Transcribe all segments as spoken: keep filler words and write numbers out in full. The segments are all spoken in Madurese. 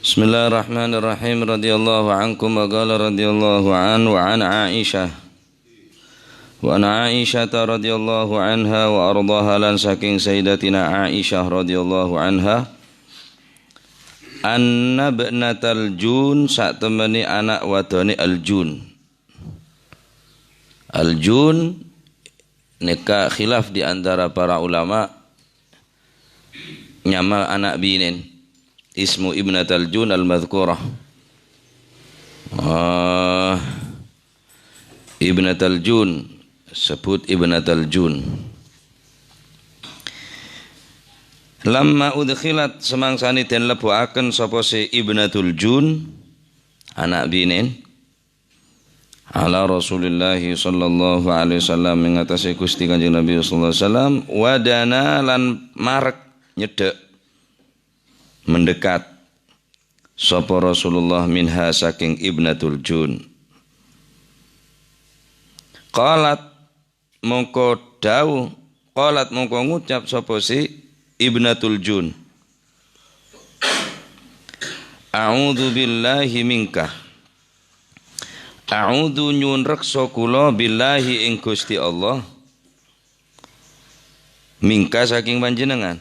Bismillahirrahmanirrahim. Radhiyallahu ankum wa qala radhiyallahu an wa an Aisyah. Wa an Aisyah radhiyallahu anha wa ardhaha, lan saking Sayyidatina Aisyah radhiyallahu anha, anna ibnatal Jun, satemene ana' wadone Al-Jun. Al-Jun neka khilaf di antara para ulama, nyama ana' binen. Ismu ibnatal Jun al-madhkurah. Ah, ibnatal Jun, sebut ibnatal Jun. Lamma udkhilat, semangsane den lebbuaken sapa se ibnatul Jun, ana' binen, ala Rasulillahi sallallahu alaihi wasallam, ing atase Gusti Kanjeng Nabi sallallahu alaihi wasallam, wadana, lan marek, nyedhek, mendekat, sapa Rasulullah minha, saking ibnatul Jun. Qalat, mongko dawuh, qalat, mongko ngucap sapa si ibnatul Jun, "A'udzu billahi minka." A'udzu, nyuwun reksa kula, billahi, ing Gusti Allah, minka, saking panjenengan.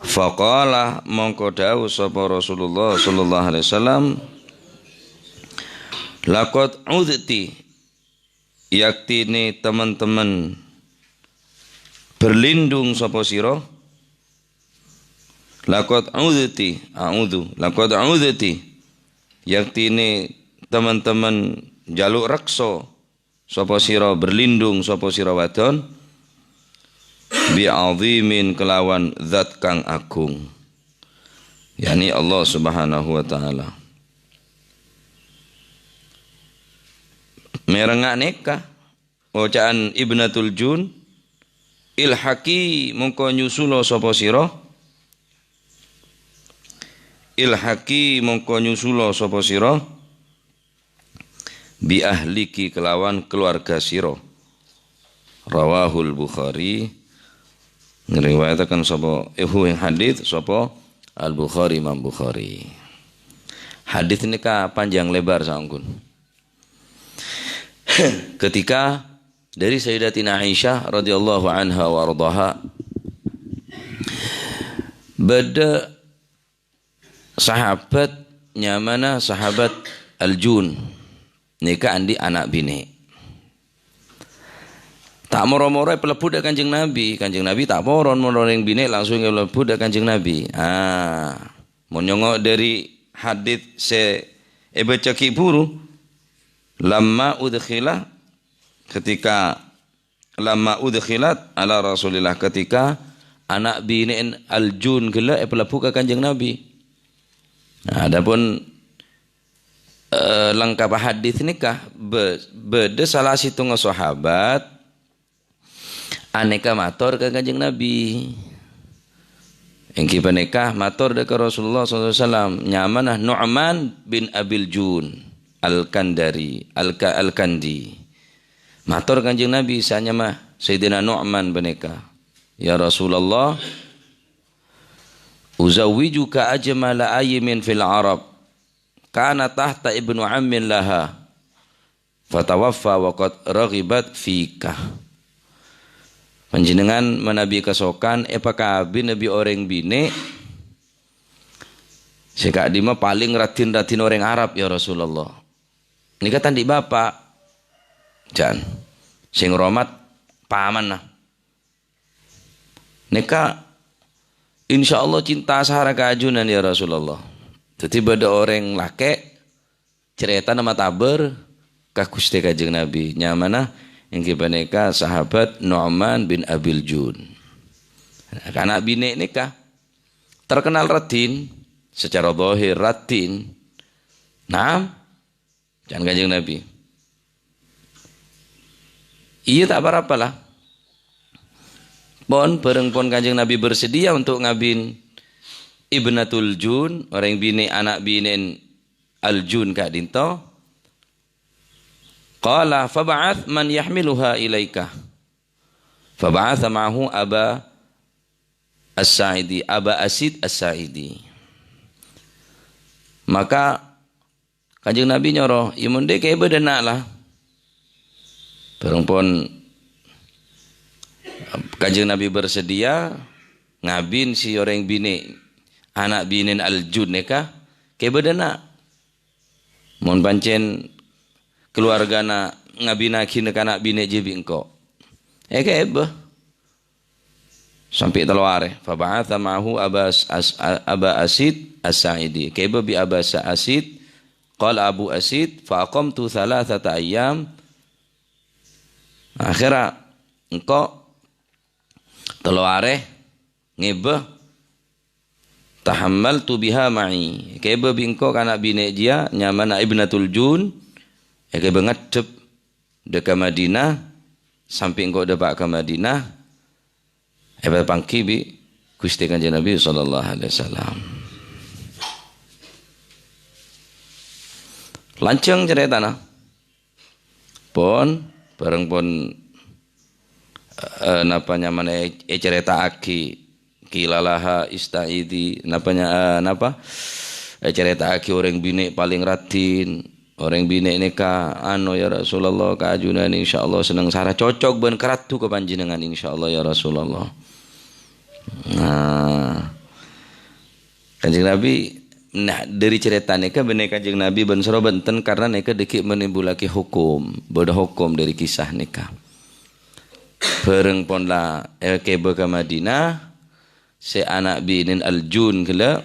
Faqala, mongko dawuh sapa Rasulullah sallallahu alaihi wasallam, "Laqad udzti," yaktine teman-teman berlindung sapa sira. "Laqad udzti," a'udzu, "laqad udzti," yaktine teman-teman jalu' reksa sapa sira, berlindung sapa sira wadon, "bi azimin," kelawan Zat kang agung, yakni Allah Subhanahu wa Ta'ala. Merengnga neka, oca'an Ibnatul Jun, "Ilhaqi," mongko nyusulo sapa sira, "Ilhaqi," mongko nyusulo sapa sira, "bi ahliki," kelawan keluarga sira. Rawahul Bukhari, ngriwayataken sapa, eh, hu, ing hadits sapa? Al-Bukhari, Imam Bukhari. Hadits neka panjang lebar saonggun. Ketika dari Sayyidatina Aisyah radhiyallahu anha wa ardhaha, bada sahabat nyamana sahabat Al-Jun. Neka andi' ana' bine'. Ta' moro-moro epalebbu dha' Kanjeng Nabi. Kanjeng Nabi ta' poron, mon oreng bine' langsung epalebbu dha' Kanjeng Nabi. Ah, mon nyongngo' dhari hadits se ebaca gi' buru, "Lamma udkhila," ketika "Lamma udkhilat ala Rasulillah," ketika ana' bine'en Al-Jun ghellâ' epalebbu ka Kanjeng Nabi. Nah, adapun, eh, lengkap hadits neka, be-, bâdâ sala settonga sahabat aneka mator ka Kanjeng Nabi. Enggi paneka mator dha' ka Rasulullah sallallahu alaihi wasallam, nyamana Nu'man bin Abil Jun Al-Kandari, Al-Ka-, Al-Kandi. Mator Kanjeng Nabi sè anyama Sayyidina Nu'man panèka, "Ya Rasulullah, uzawwijuka ajmala ayyimin fil Arab, kana tahta ibnu ammin laha, fatawaffa wa qad raghibat fika." Panjhennengngan manabi kasokan èpakabin bi' orèng binè' sè ka'dimma palèng raddhin-raddhin orèng Arab, ya Rasulullah. Nèka ta' andi' bapa', jhân. Sè ngoromat pamanna. Nèka, insyaallah, cinta sara ka ajunan, ya Rasulullah. Dhâddhi, bâdâ orèng lakè' carètana matabâr ka Ghustè Kanjeng Nabi. Nyamana èngghi panèka sahabat Nu'man bin Abil Jun. Kana' binè' nèka terkenal raddhin, secara zahir raddhin. Naam, jhân Kanjeng Nabi. Iyâ, ta' pa-rapa la. Pon, bhâreng pon Kanjeng Nabi bersedia untuk ngabin Ibnatul Jun, orèng binè', ana' binè'en Al-Jun ka'dinto. Qala, "Fab'ats man yahmiluha ilaika." Fab'atsa ma'ahu Aba As-Sa'idi, Aba Asid As-Sa'idi. Maka Kanjeng Nabi nyoro, "Iyâ mon dhi' kèbâ dâ' enna' la." Bhâreng pon Kanjeng Nabi bersedia ngabin si orèng binè', ana' binè'na Al-Jun nèka, kèbâ dâ' enna'. "Mon pancèn kaluwargana ngabinaghi nèka ana' binè' jiyâ bi' engko'." "È, kèbâ." Sampè' tello arè. Fa ba'atsa ma'ahu Aba As-, As-, Aba Asid As-Sa'idi. Kèbâ bi' Aba Sa-, Asid, qala Abu Asid, "Fa aqamtu thalathata ayyam." Akhèrra engko' tello arè ngèbâ. "Tahammaltu biha ma'i." Kèbâ bi' engko' ka ana' binè' jiyâ, nyamana Ibnatul Jun. È, kèbâ ngaddhep dâ' ka Madinah, sampè' engko' dâpa' ka Madinah, èpapangghi bi' Ghustè Kanjeng Nabi sallallahu alaihi wasallam. Lanjhâng carètana. Pon, bhâreng pon, eh, napa nyamana è-, ècarèta'aghi, "Qila laha ista'idi," napa nya-, eh, napa? Ècarèta'aghi orèng binè' palèng raddhin. Orèng binè' nèka, anu, "Ya Rasulullah, ka ajunan insyaallah senneng sara cocok bân karaddu ka panjhennengngan insyaallah, ya Rasulullah." Nah, Kanjeng Nabi, nah, dâri carèta nèka bânnè Kanjeng Nabi bân soro bhunten karna nèka dhâggi' menimbulaghi hukum, bâdâ hukum dâri kisah nèka. Bhâreng pon la èkèbâ ka Madinah, sè ana' binè'na Al-Jun ghellâ'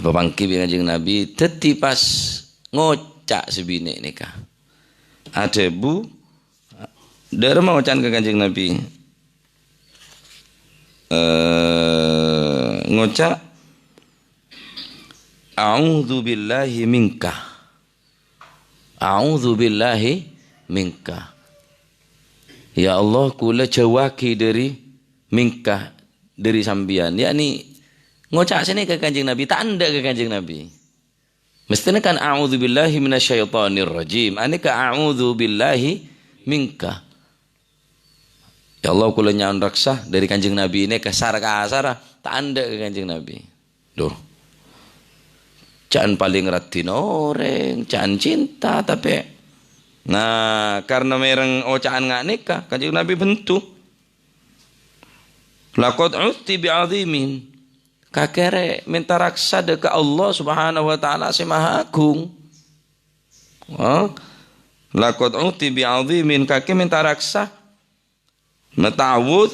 èpapangghi bi' Kanjeng Nabi, dhâddhi pas ngoca' sè binè' nèka. Adhâbu, "Dârâmma oca'na ka Kanjeng Nabi?" Eh, ngoca', "A'udzubillahi minka." "A'udzubillahi minka." "Ya Allah, kaulâ jhâuwaghi dâri minka, dâri sampèyan." Yakni ngoca' sè nèka ka Kanjeng Nabi, ta' endâ' ka Kanjeng Nabi. Mesthèna kan, "A'udzubillahi minasyaitonirrajim." Anèka, "A'udzubillahi minka." "Ya Allah, kaulâ nyaon raksa dâri Kanjeng Nabi nèka sar-kasara, ta' endâ' ka Kanjeng Nabi." Duh. Ca'na palèng raddhin orèng, ca'na cinta, tapè. Nah, karna mèreng oca'an nga' nèka, Kanjeng Nabi bhendhu. "Laqad uzti bi'azimin." Kakè rè mènta raksa dâ' ka Allah Subhanahu wa Ta'ala sè Maha Agung. Ha? "Laqad uzti bi'azimin," kakè mènta raksa. Mata'awudz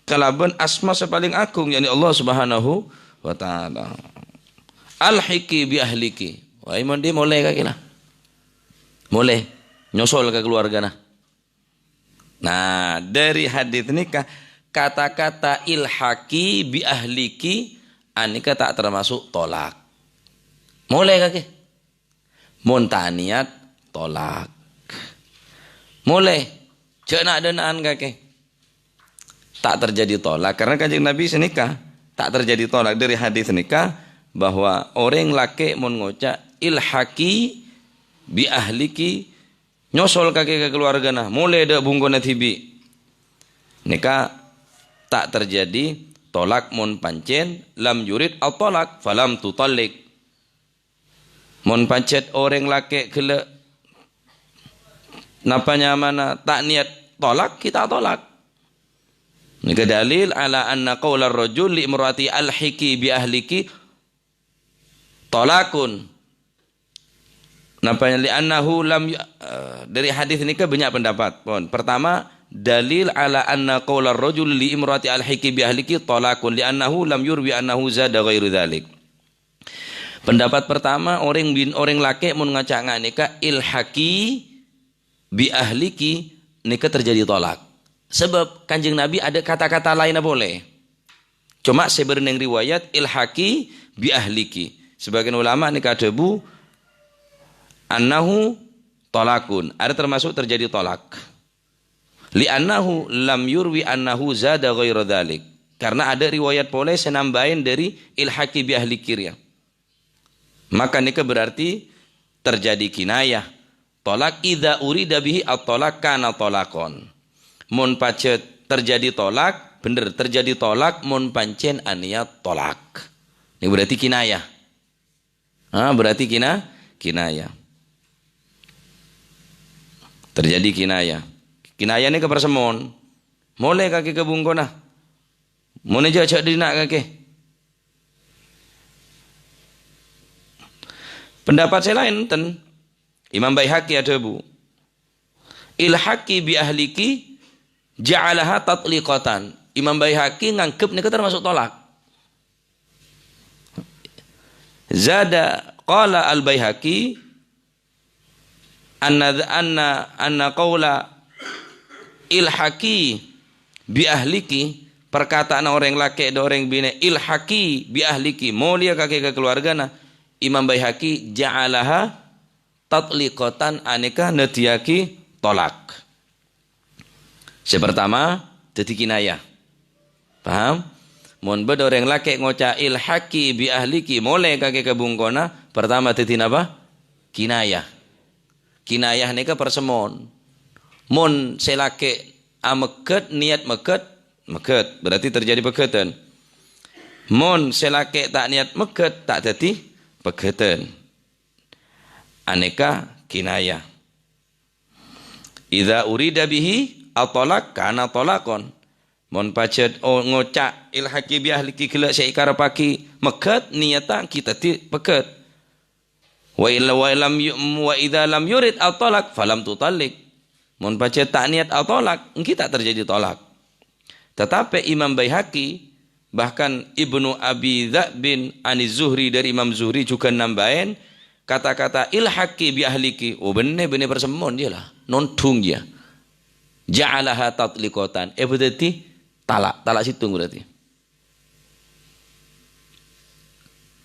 kalabân asma sè palèng agung, yakni Allah Subhanahu wa Ta'ala. "Alhiqi bi ahliki." Wah, mon dhi' molè kakè la. Molè nyosol ka kaluwargana. Nah, dâri hadits nèka, kata-kata "ilhaqi bi ahliki" anèka ta' tamaso' tolak. Molè kakè. Mon ta' niyat, tolak. Molè, jhâ' na'-dâ'-na'an kakè. Ta' terjadi tolak. Karna Kanjeng Nabi sanèka ta' terjadi tolak. Dâri hadits nèka bahwa orèng lakè' mon ngoca', "Ilhaqi bi ahliki," nyosol kakè ka kaluwargana, molè dâ' bungkona dhibi'. Nèka ta' terjadi tolak mon pancèn lam yurid at-tolak, falam tutalliq. Mon pajhât orèng lakè' ghellâ' napa nyamana ta' niyat tolak, ghi' ta' tolak. Nèka dalil ala anna qaular rajul li imraati alhiqi bi ahliki tolakun. Napa li'annahu lam yu-, eh, dâri hadits nèka bânnya' pendapat. Pon. Pertama, dalil ala anna qaular rajul li imraati alhiqi bi ahliki tolakun li'annahu lam yurwi annahu zada ghairu dzalik. Pendapat pertama, orèng bin-, orèng lakè' mon ngaca' nga' nèka, "Ilhaqi bi ahliki," nèka terjadi tolak. Sebab Kanjeng Nabi ada kata-kata laènna polè. Coma sè bârnèng riwayat, "Ilhaqi bi ahliki." Sebagian ulama nèka adhâbu, "Annahu tolakun." Ada termasuk terjadi tolak. "Li'annahu lam yurwi annahu zada ghaira dzalik." Karena ada riwayat polè sè nambâi dâri "ilhaqi bi ahliki" rèya. Maka nèka berarti terjadi kinayah. Tolak idza urida bihi at-tolak kana tolakon. Mon pajhât terjadi tolak, bhender terjadi tolak mon pancèn anèyat tolak. Ini berarti kinayah. Ah, berarti kina-, kinayah. Terjadi kinayah. Kinayah ini kaparsemon. Molè kakè ka bungkona. Mon jhâ', jhâ' dinna' kakè. Pendapat sè laèn ten, Imam Baihaqi adhâbu, "Ilhaqi bi ahliki ja'alaha tatliqatan." Imam Baihaqi nganggep nèka termasuk tolak. Zada qala Al-Baihaqi, anna, anna, anna qaula ilhaqi bi ahliki, perkataan orèng lakè' dâ' orèng binè', "Ilhaqi bi ahliki, molèya kakè ka kaluwargana," Imam Baihaqi ja'alaha tatliqatan, anèka neddhiyâghi tolak. Sè partama, dhâddhi kinayah. Paham? Mon bâdâ orèng lakè' ngoca', "Ilhaqi bi ahliki, molè kakè ka bungkona," partama dhâddhi napa? Kinayah. Kinayah nèka parsemon. Mon sè lakè' amegghât, niyat megghât, megghât, berarti terjadi pegghâtân. Mon sè lakè' ta' niyat megghât, ta' dhâddhi pegghâtân. Anèka kinayah. "Idza urida bihi at-thalaq kana thalaqan." Mon pajhât, oh, ngoca', "Ilhaqi bi ahliki," ghellâ' sè èkarebbhâghi megghât, niyatta ghi' dhâddhi pegghât. "Wa illa, wa lam yu-, wa idza lam yurid at-thalaq falam tutalliq." Mon pajhât ta' niyat at-thalaq, èngghi ta' terjadi tolak. Tatapè Imam Baihaqi, bahkan Ibnu Abi Dza'bin ani Zuhri, dâri Imam Zuhri jhughân nambâi kata-kata "ilhaqi bi ahliki." Oh, bânnè, bânnè parsemon jiyâ la. Nondhung jiyâ. "Ja'alaha tatliqatan." Èpadhâddhi tala', tala' sèttong berarti.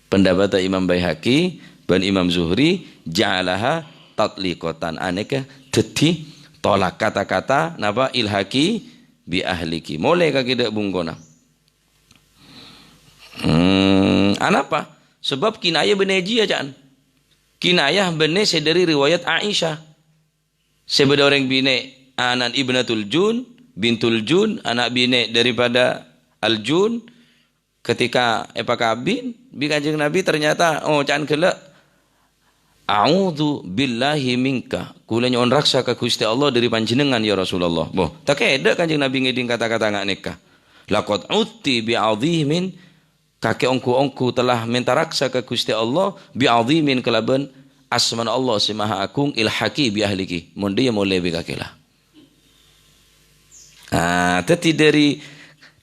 Pendapat Imam Baihaqi bân Imam Zuhri, "Ja'alaha tatliqatan." Anèka dhâddhi tolak, kata-kata napa? "Ilhaqi bi ahliki." Molè kakè dâ' bungkona. Hmm, anapa? Sabâb kinayah bânnè jiyâ, ca'na. Kinayah bânnè sè dâri riwayat Aisyah. Sè bâdâ orèng binè', ana'na Ibnatul Jun, bintul Jun, ana' binè' daripada Al-Jun, ketika èpakabin bi' Kanjeng Nabi, ternyata oca'na ghellâ', "A'udzu billahi minka." Kaulâ nyo'on raksa ka Ghustè Allah dâri panjhennengngan, ya Rasulullah. Boh, ta' kèdâ' Kanjeng Nabi ngèdhing kata-kata nga' nèka. "Laqad udti bi 'azimin." Kakè ongghu-ongghu telah mènta raksa ka Ghustè Allah, bi 'azimin, kalabân asmana Allah sè maha agung, "ilhaqi bi ahliki." Mon dâ' iyâ molè bi' kakè la. Ah, dhâddhi dâri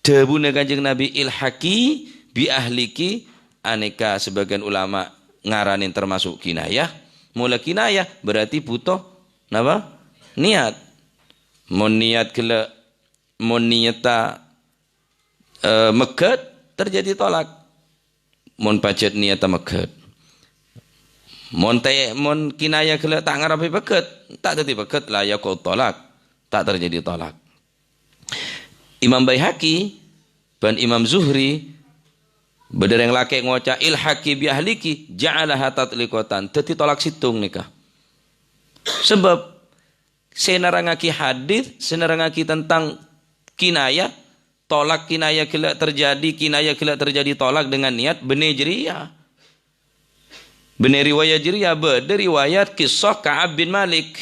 dhâbuna Kanjeng Nabi, "Ilhaqi bi ahliki," anèka sabâgiyân ulama ngaranè termasuk kinayah. Mola kinayah berarti butuh napa? Niyat. Mon niyat ghellâ', mon niyatta, eh, megghât, terjadi tolak. Mon pajhât niyatta megghât. Mon te-, mon kinayah ghellâ' ta' ngarebbhi pegghât, ta' dhâddhi pegghât, la yaqa'u tolak. Ta' terjadi tolak. Imam Baihaqi bân Imam Zuhri, bâdâ rèng lakè' ngoca', "Ilhaqi bi ahliki," ja'alaha tatliqatan. Dhâddhi tolak sèttong nèka. Sabâb sè nerrangngaghi hadis, sè nerrangngaghi tentang kinayah, tolak kinayah ghellâ' terjadi, kinayah ghellâ' terjadi tolak dengan niat, bânnè jârèya. Bânnè riwayat jârèya, bâdâ riwayat kisah Ka'ab bin Malik.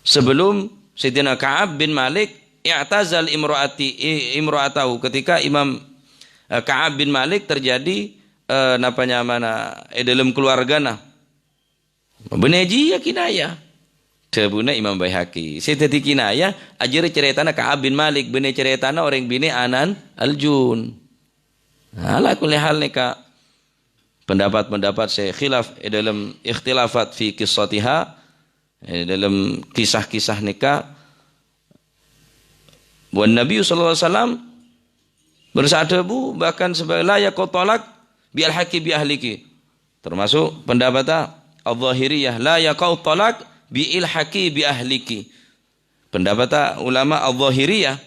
Sebelum Sayyidina Ka'ab bin Malik i'tazal imra'ati-, i-, imra'atahu, ketika Imam, eh, Ka'ab bin Malik terjadi, eh, napa nyamana, è dâlem keluargana. Bânnè jiyâ kinayah. Dhâbuna Imam Baihaqi. Sè dhâddhi kinayah, ajârâ carètana Ka'ab bin Malik, bânnè carètana orèng binè' ana'na Al-Jun. Nah, ala kulli hal nèka pendapat-pendapat sè khilaf è dâlem ikhtilafat fi qissatiha, è dâlem kisah-kisah nèka, Wan Nabi sallallahu alaihi wasallam bersabda, bahkan sebagai la yaqau talak bi alhaqi bi ahliki. Termasuk pendapat Al-Zahiriyah, la yaqau talak bi ilhaqi bi ahliki. Pendapat ulama Al-Zahiriyah,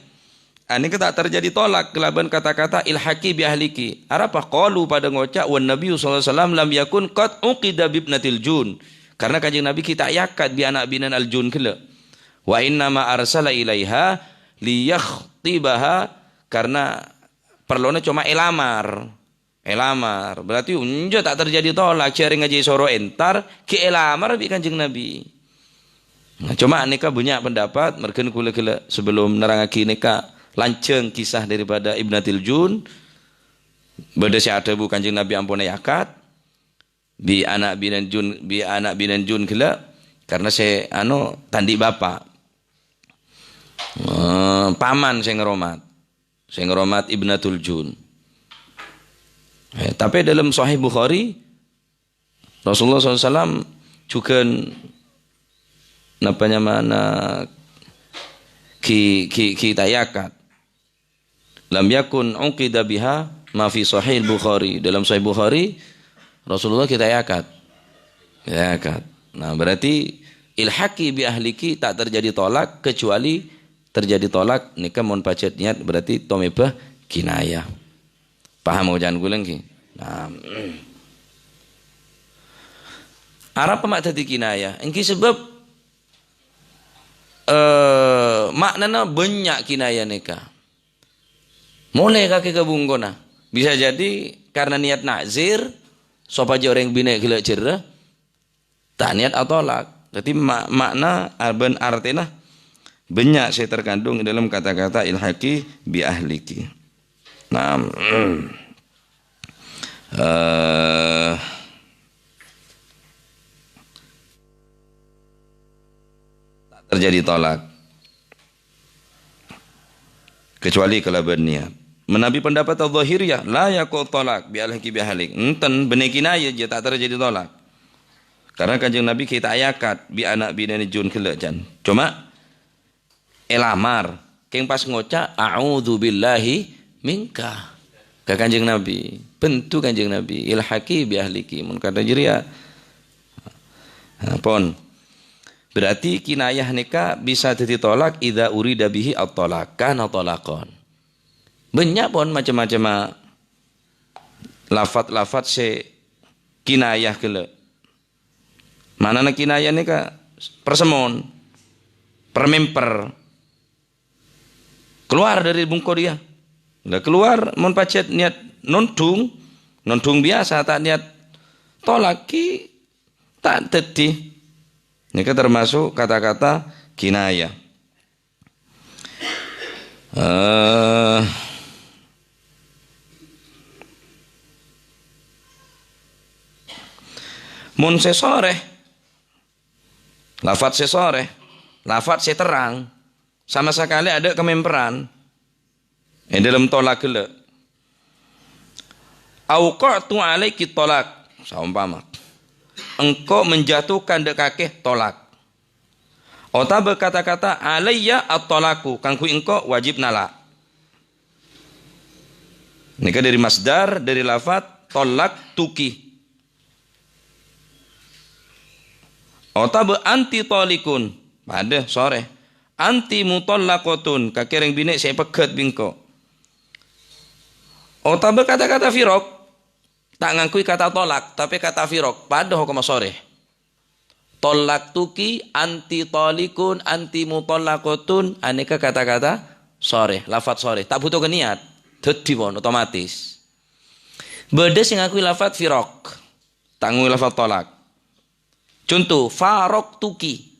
anèka ta' terjadi tolak kalaban kata-kata ilhaqi bi ahliki. Arapa? Qalu padâ ngoca', "Wan Nabi sallallahu alaihi wasallam lam yakun qad uqida bibnatil jun." Karena Kanjeng Nabi ghi' ta' èakad bi ana' binèna al-jun ghellâ'. "Wa innama arsala ilaiha," Liyakhtibaha, karena perlona coma èlamar. Èlamar. Berarti enjâ' ta' terjadi tolak. Jhâ' rèng ajiyâ soro entar, ghi' èlamar bi' Kanjeng Nabi. Nah, coma nèka bânnya' pendapat, mèrghân kaulâ ghellâ' sebelum nerrangaghi nèka lanjhâng kisah daripada Ibnatil Jun. Bâdâ sè adhâbu Kanjeng Nabi ampon èakad. Bi' ana' binèna Jun, bi' ana' binèna Jun ghellâ', karena sè, ano, ta' andi' bapa'. Eh, paman sè ngaromat. Sè ngaromat Ibnatul Jun. Eh, tapè dalam Sahih Bukhari, Rasulullah sallallahu alaihi wasallam jhughân, napa nyamana, ghi-, ghi-, ghi' ta' èakad. Lam yakun uqida biha ma fi Sahih Bukhari. Dalam Sahih Bukhari, Rasulullah ghi' ta' èakad. Ghi' ta' èakad. Nah, berarti ilhaqi bi ahliki, tak terjadi tolak kecuali terjadi tolak nèka mon pajhât niat, berarti tomèbâ kinayah. Paham oca'an kaulâ ngghi? Nah. Arapa ma' dhâddhi kinayah? Èngghi sabâb, eh, ma'nana bânnya' kinayah nèka. Molè kakè ka bungkona. Bisa jadi karena niat nazir, sopajâ orèng binè' ghellâ' jherrâ, ta' niat atolak. Dhâddhi ma-, ma'na bân artèna bânnya' sè terkandung è dâlem kata-kata ilhaqi bi ahliki. Nah, eh, ta' terjadi tolak. Kecuali kalabân niat. Manabi pendapat Al-Zahiriyah, la yaqa'u tolak bi alhaqi bi ahlik. Enten, bânnè kinayah jiyâ ta' terjadi tolak. Karena Kanjeng Nabi ghi' ta' èakad bi' ana' binèna Jun ghellâ' jân. Coma èlamar. Kèng pas ngoca', "A'udzubillahi minka." Ka Kanjeng Nabi. Bhânto Kanjeng Nabi. "Ilhaqi bi ahliki." Mon kata jârèya. Nah, pon. Berarti kinayah nèka bisa dhâddhi tolak idza urida bihi at-tolak. Kana tolakon. Bânnya' pon macem-macemma lafat-lafat sè kinayah ghellâ'. Ma'nana kinayah nèka parsemon, parmèmper. Keluar dari bungko dia. Lah keluar mon pajhât niat nondhung, nondhung biasa ta' niat tolak ghi' ta' dhâddhi. Nèka termasuk kata-kata kinayah. Eh, mon sè sarèh, lafat sè sarèh, lafat sè terrang, sama sakalè adâ' kamèmperan è dâlem tolak ghellâ'. "Auqa'tu alaiki tolak," saompama, "Engko' menjatuhkan dâ' kakè tolak." Otabâ kata-kata "alayya at-tolaku," kaangghuy engko' wajib nala'. Nèka dâri masdar, dâri lafat "tolaktuki." Otabâ "anti tolikun," padâ sarèh. "Anti mutolakotun," kakè rèng binè' sè èpegghât bi' engko'. Otabâ kata-kata firok, ta' ngangghuy kata tolak, tapè kata firok, padâ hokomma sarèh. "Tolaktuki, anti tolikun, anti mutolakotun," anèka kata-kata sarèh, lafat sarèh. Ta' bhuto ka niat, dhâddhi pon otomatis. Bâdâ sè ngangghuy lafat firok, ta' ngangghuy lafat tolak. Conto, "Faroktuki."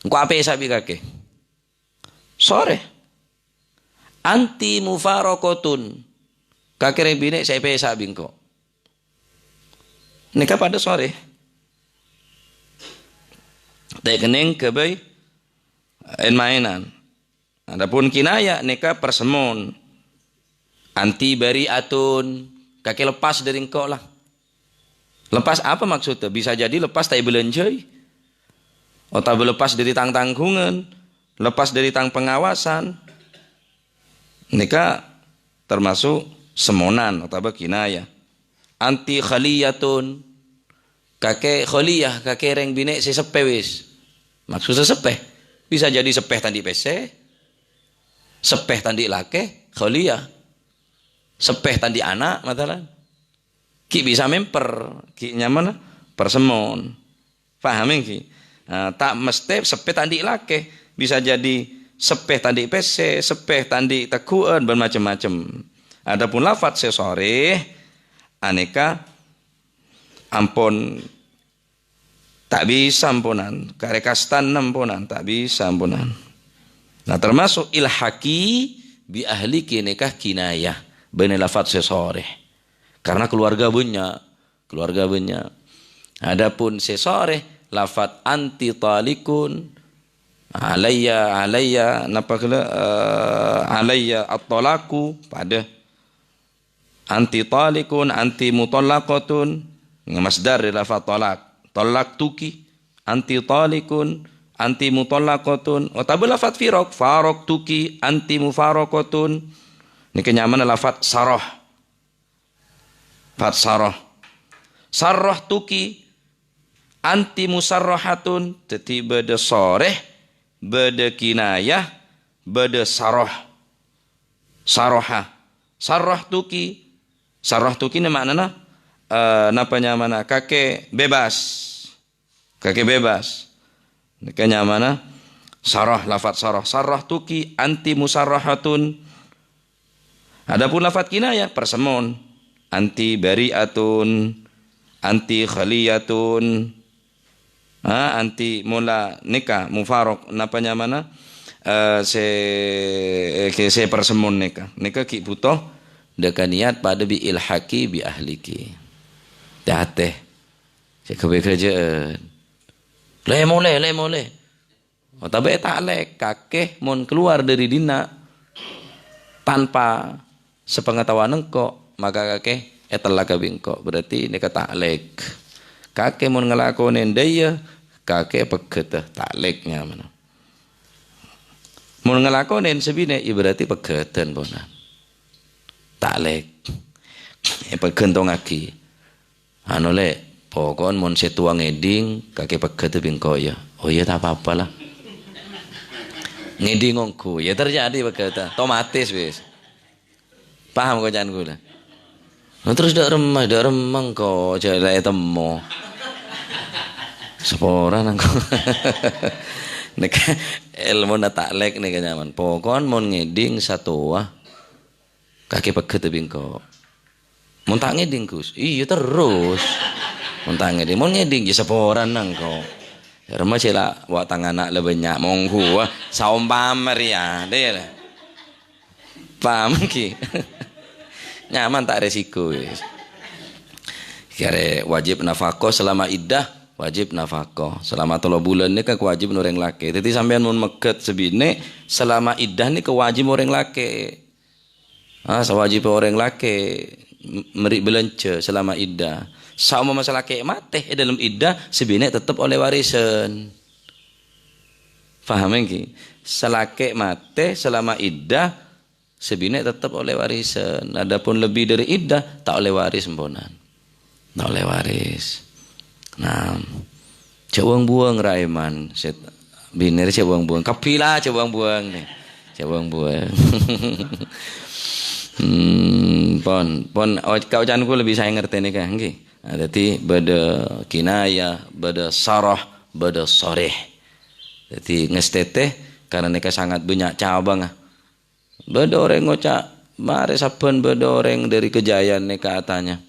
Engko' apèsa bi' kakè. Sarèh. "Anti mufarokotun." Kakè rèng binè' sè èpèsa bi' engko'. Nèka padâ sarèh. Ta' kennèng ghâbây en-maènan. Adapun kinayah nèka parsemon. "Anti bari'atun," kakè lepas dâri engko' la. Lepas apa maksudnya? Bisa jadi lepas ta' èbâlânjhâi. Otabâ lepas dâri tang tangghungan, lepas dâri tang pangawasan. Nèka termasuk semonan otabâ kinayah. "Anti khaliyatun," kakè khaliyah, kakè rèng binè' sè seppè wis. Maksudnya seppè. Bisa jadi seppè ta' andi' pèssè, seppè ta' andi' lakè, khaliyah. Seppè ta' andi' ana', masalan. Ghi' bisa mèmper, ghi' nyamana parsemon. Paham èngghi? Nah, ta' mesthè seppè ta' andi' lakè. Bisa jadi seppè ta' andi' pèssè, seppè ta' andi' tegghu'ân, bân macem-macem. Adapun lafat sè sarèh, anèka ampon ta' bisa amponan, karè kastan amponan, ta' bisa amponan. Nah, termasuk ilhaqi bi ahliki nèka kinayah, bânnè lafat sè sarèh. Karena keluarga bânnya', keluarga bânnya'. Adapun sè sarèh, lafat anti talikun, alayya, alayya, napa ghellâ', eh, alayya at-talaqu, padâ. Anti talikun, anti mutallaqatun, masdar dâri lafat talak. Talaqtuki, anti talikun, anti mutallaqatun. Otabâ lafat firaq, faraqtuki, anti mufaraqatun. Nèka nyamana lafat sarah. Fat sarah. Sarrahtuki, anti musarrahatun. Dhâddhi bâdâ sarèh, bâdâ kinayah, bâdâ sarah. Saraha. Sarrahtuki. Sarrahtuki nè ma'nana, eh, napa nyamana? Kakè bebas. Kakè bebas. Nèka nyamana sarah, lafat sarah. Sarrahtuki anti musarrahatun. Adapun lafat kinayah, parsemmon. Anti bari'atun, anti khaliyatun. Ha, anti mola nèka mufaraq, napa nyamana? Eh, sè, eh, sè parsemmon nèka. Nèka ghi' bhuto dâ' ka niat padâ bi ilhaqi bi ahliki. Tè-atè. Sè ghâbây-ghâjâ'ân. Lè molè, lè molè. Otabâ èta'lek, kakè mon kalowar dâri dinna' tanpa sepengetahuan engko', maka kakè ètellak bi' engko'. Berarti nèka ta'lek. Kakè mon ngalakonè dâiyâ, kakè pegghâtâ, ta'lek nyamana. Mon ngalakonè sè binè', ya berarti pegghâtâ ponan. Ta'lek. Èpaghântongngaghi. Anu, Lè', poko'en mon sè towa ngèdhing, kakè pegghâtâ bi' engko', ya. Oh, iyâ, ta' pa-apa, la. Ngèdhing ongghu, ya terjadi pegghâtâ. Otomatis, wis. Paham koca'an kaulâ? Nah, terros dâ' remma, dâ' remma engko' jhâ' la ètemmo. Saporana engko'. Nèka èlmona ta'lek nèka nyamana. Poko'en mon ngèdhing satowa, kakè pegghâtâ bi' engko'. Mon ta' ngèdhing, Gus? Iyâ, terros. Mon ta' ngèdhing, mon ngèdhing, ya saporana engko'. Remma sè la, wa' tang ana' la bânnya', mongghu, wah, saompama rèya, dâ' iyâ la. Paham ghi? Nyamana ta' resiko, wis. Karè wajib nafaqah selama iddah, wajib nafaqah. Selama tello bulân nèka kawajib orèng lakè'. Dhâddhi sampèyan mon megghât sè binè', selama iddah nèka wajib orèng lakè'. Ah, sawajibhâ orèng lakè' m-, mèrri' bâlânjhâ selama iddah. Saompama sè lakè' matè è dâlem iddah, sè binè' tettep ollè warèsan. Paham ènggi? Sè lakè' matè selama iddah, sè binè' tettep ollè warèsan. Adapun lebbi dâri iddah, ta' ollè warès emponan. Ta' ollè warès. Nah, jhâ' buwâng-buwâng, Raiman. Sè binè rè jhâ' buwâng-buwâng. Kabbhi la jhâ' buwâng-buwâng, nè. Jhâ' buwâng-buwâng. Hmm, pon, pon, o-, kaoca'an kaulâ bisa èngartènè, ka, ènggi? Nah, dhâddhi bâdâ kinayah, bâdâ sarah, bâdâ sarèh. Dhâddhi ngastètè, karana nèka sangat bânnya' cabangnga. Bâdâ orèng ngoca', marè sabbhân bâdâ orèng dâri Kejayaan nèka atanya,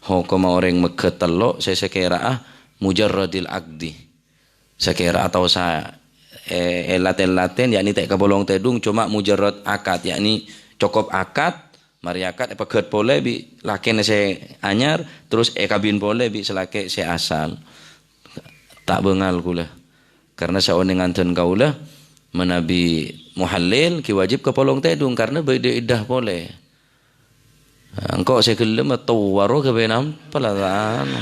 hokomma orèng megghât tello' sè sakèra'a mujarradil aqdi. Sakèra'a tao sa-, e-, èlat-èlatèn, yakni ta' èkapolong tèdung, coma mujarrad akad, yakni cokop akad, marè akad èpegghât polè bi' lakèna sè anyar, terros èkabin polè bi' sè lakè' sè asal. Ta' bângal kaulâ. Karna saonèng anḍhân kaulâ, manabi muhallil, ghi' wajib kapolong tèdung, karna bâdâ iddah polè. Engko' sè ghellem towaro ghâbây napa la, ta' anu.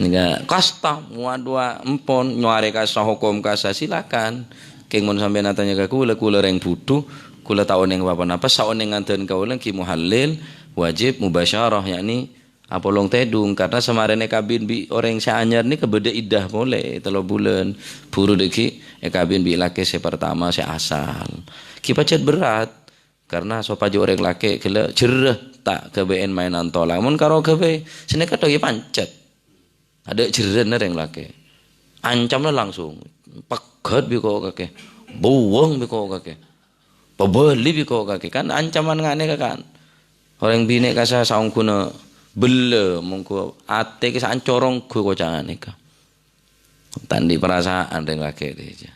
Nèka kasta, muadu'a empon, nyarè kasa, hokom kasa, silakan. Kèng mon sampèyan atanya ka kaulâ, kaulâ rèng budhu, kaulâ ta' onèng pa-ponapa, saonèng anḍhân kaulâ ghi' muhallil, wajib mubasyarah, yakni apolong tèdung, karna samarèna èkabin bi' orèng sè anyar nèka bâdâ iddah polè tello bulân. Buru dâgghi' èkabin bi' lakè sè partama sè asal. Ghi' pajhât berrâ', karna sopajâ orèng lakè' ghellâ' jherrâ ta' ghâbâyân maènan tolak. Mon karo ghâbây, sè nèka tho yâ pajhât. Adâ' jherrâna rèng lakè'. Ancamna langsung. Peggât bi' ko' kakè. Buwâng bi' ko' kakè. Pabâli bi' ko' kakè. Kan ancaman nga' nèka kan. Orèng binè' kasa saongghuna bellâ, mongghu atè kasa ancorong ghu koca' nga' nèka. Ta' andi' parasaan rèng lakè' rèya.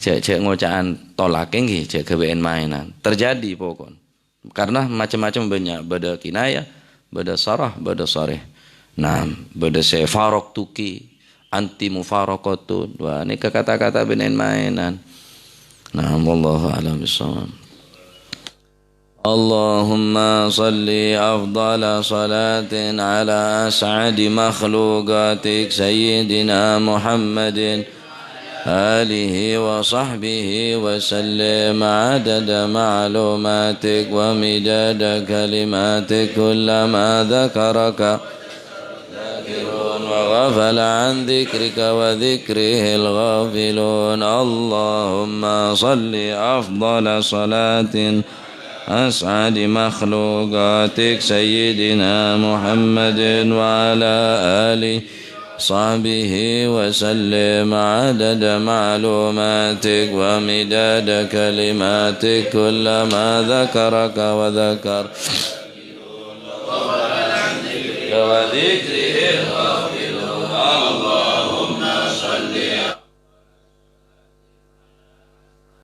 Jhâ', jhâ' ngoca'an tolak ènggi, jhâ' ghâbâyân maènan. Terjadi pokon. Karena macam-macam banyak, bâdâ kinayah, bâdâ sarah, bâdâ sarih. Nah, bâdâ sè faraqtuki, anti mufaraqatun. Wah, nèka kata-kata bân maènan. Nah, wallahu a'lam bishawab. اللهم صل أفضل صلاة على أسعد مخلوقاتك سيدنا محمد آله وصحبه وسلم عدد معلوماتك ومداد كلماتك كلما ذكرك الذاكرون وغفل عن ذكرك وذكره الغافلون. اللهم صل أفضل صلاة أسعد مخلوقاتك سيدنا محمد وعلى آله وصحبه وسلم عدد معلوماتك ومداد كلماتك كلما ذكرك وذكر وذكره الغافلون.